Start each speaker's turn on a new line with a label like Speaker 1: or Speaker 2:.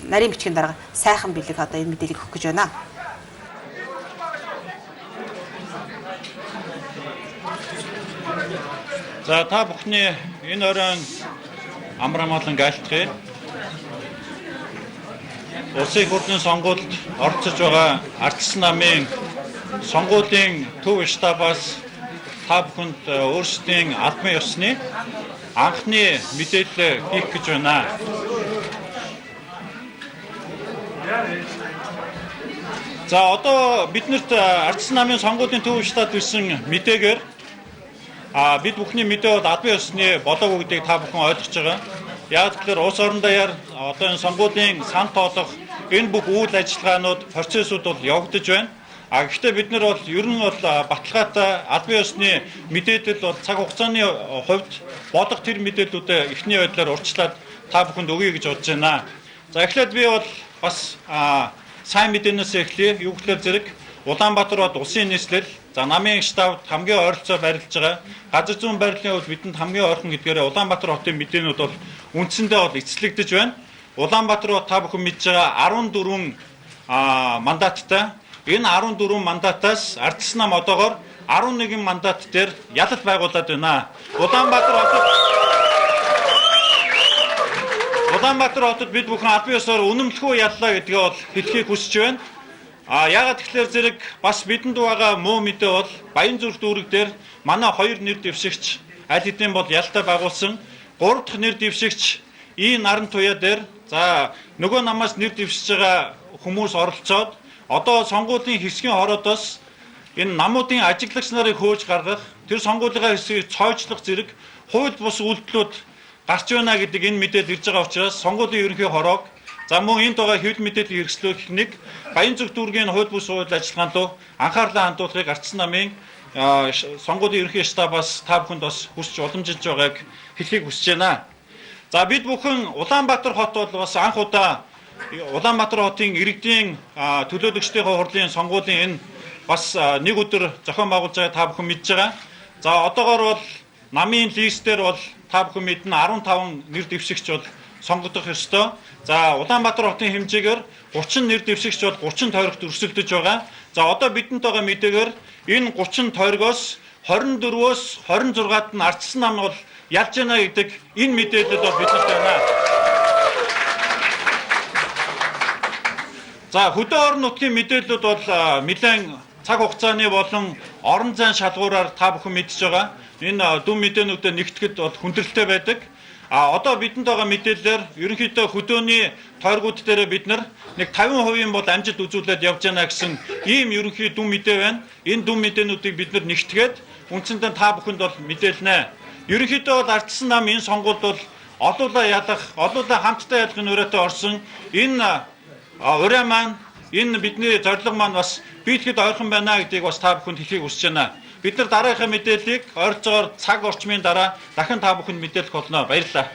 Speaker 1: Нарийн бичгийн дарга Сайхан Бэлэг одоо энэ мэдээллийг өгөх гэж байна.
Speaker 2: За та бүхний энэ оройн амар амгалан айлтгая. Улсын их хурлын сонгуульд оролцож байгаа Ардчилсан намын сонгуулийн төв штабаас та бүхэнд өөрсдийн албан ёсны анхны мэдээлэл хийх гэж байна. За одоо биднэрт Ардчилсан намын сонгуулийн төв штаб ирсэн мэдээгээр бид бүхний мэдээ бол албан ёсны болоогүй гэдгийг та бүхэн ойлгож байгаа. Яг тэгэхээр улс орон даяар одоо энэ сонгуулийн сан тоолох энэ бүх үйл ажиллагаанууд, процессууд бол явагдаж байна. А гэхдээ бид нар бол ер нь бол баталгаатай албан ёсны мэдээлэл бол цаг хугацааны хувьд болох тэр мэдээллүүдээ эхний байдлаар урьдчилаад та бүхэнд өгье гэж бодож байна. За эхлээд би бол бас сайн мэдээнээс эхлэе. Юу гэхээр зэрэг Улаанбаатар бод улсын нийслэл, за намын штаб хамгийн ойролцоо байрлаж байгаа. Газар зүүн байрлалын хувьд бидэнд хамгийн ойрхон гэдгээрээ Улаанбаатар хотын мэдээнүүд бол үндсэндээ бол эцэслэгдэж байна. Улаанбаатар бод та бүхэн мэдж байгаа 14 мандаттай. Энэ 14 мандатаас Ардчилсан нам одоогоор 11 мандат дээр ялалт байгуулад байна. Улаанбаатар хотод бид бүхэн албан ёсоор үнэмлэхүү яллаа гэдгээ бол хэлхийг хүсэж байна. Яагаад тэгэхээр зэрэг бас бидэнд байгаа муу мэдээ бол Баянзүрх дүүрэг дээр манай 2 нэр дэвшигч аль хэдийн бол ялтай байгуулсан. 3 дахь нэр дэвшигч И Наран туяа дээр за нөгөө намаас нэр дэвшиж байгаа хүмүүс оролцоод одоо сонгуулийн хэсгийн хороодоос энэ намуудын ажиглагч нарыг хөөж гаргах, тэр сонгуулийнхаа хэсгийг цойчлох зэрэг хууль бус үйлдэлүүд гарч байна гэдэг энэ мэдээлэл ирж байгаа учраас сонгуулийн ерөнхий хороог за мөн энд байгаа хэвлэл мэдээллийн хэрэгслүүлэх Баянзүрх дүүргийн хууль бус үйл ажиллагаанд руу анхаарлаа хандуулахыг Ардчилсан намын сонгуулийн ерөнхий штабаас та бүхэнд бас хүсч уламжилж байгааг хэлхийг хүсэж байна. За бид бүхэн Улаанбаатар хот бол бас анх удаа Улаанбаатар хотын иргэдийн төлөөлөгчдийн хурлын сонгуулийн энэ бас нэг өдөр зохион байгуулж байгааг та бүхэн мэдж байгаа. За одоогоор бол намын листээр бол та бүхэн мэднэ 15 нэр дэвшигч бол сонгогдох ёстой. За Улаанбаатар хотын хэмжээгээр 30 нэр дэвшигч бол 30 тойрогт өрсөлдөж байгаа. За одоо бидэнд байгаа мэдээгээр энэ 30 тойргоос 24-өөс 26-ад нь Ардчилсан нам бол ялж байна гэдэг энэ мэдээлэл бол бидэнд байна. За хөдөө орон нутгийн мэдээллүүд бол нэлээд цаг хугацааны болон орон зайн шалгуураар та бүхэн мэдж байгаа. Энэ дүн мэдээнүүдэд нэгтгэхэд бол хүндрэлтэй байдаг. А одоо бидэнд байгаа мэдээллээр ерөнхийдөө хөдөөний тойргууд дээр бид нар нэг 50% бол амжилт үзүүлээд явж байна гэсэн ийм ерөнхий дүн мэдээ байна. Энэ дүн мэдээнүүдийг бид нар нэгтгээд үндсэндээ та бүхэнд бол мэдээлнэ. Ерөнхийдөө бол Ардчилсан нам энэ сонгуульд бол олуулаа ялах, олуулаа хамтдаа ялахын уриатай орсон. Энэ уриа маань, энэ бидний зорилго маань бас биелэхэд ойрхон байна гэдгийг бас та бүхэнд хэлхийг хүсэж байна. Бид нар дараагийнхаа мэдээллийг ойролцоогоор цаг орчмын дараа дахин та бүхэнд мэдээлэх болно. Баярлалаа.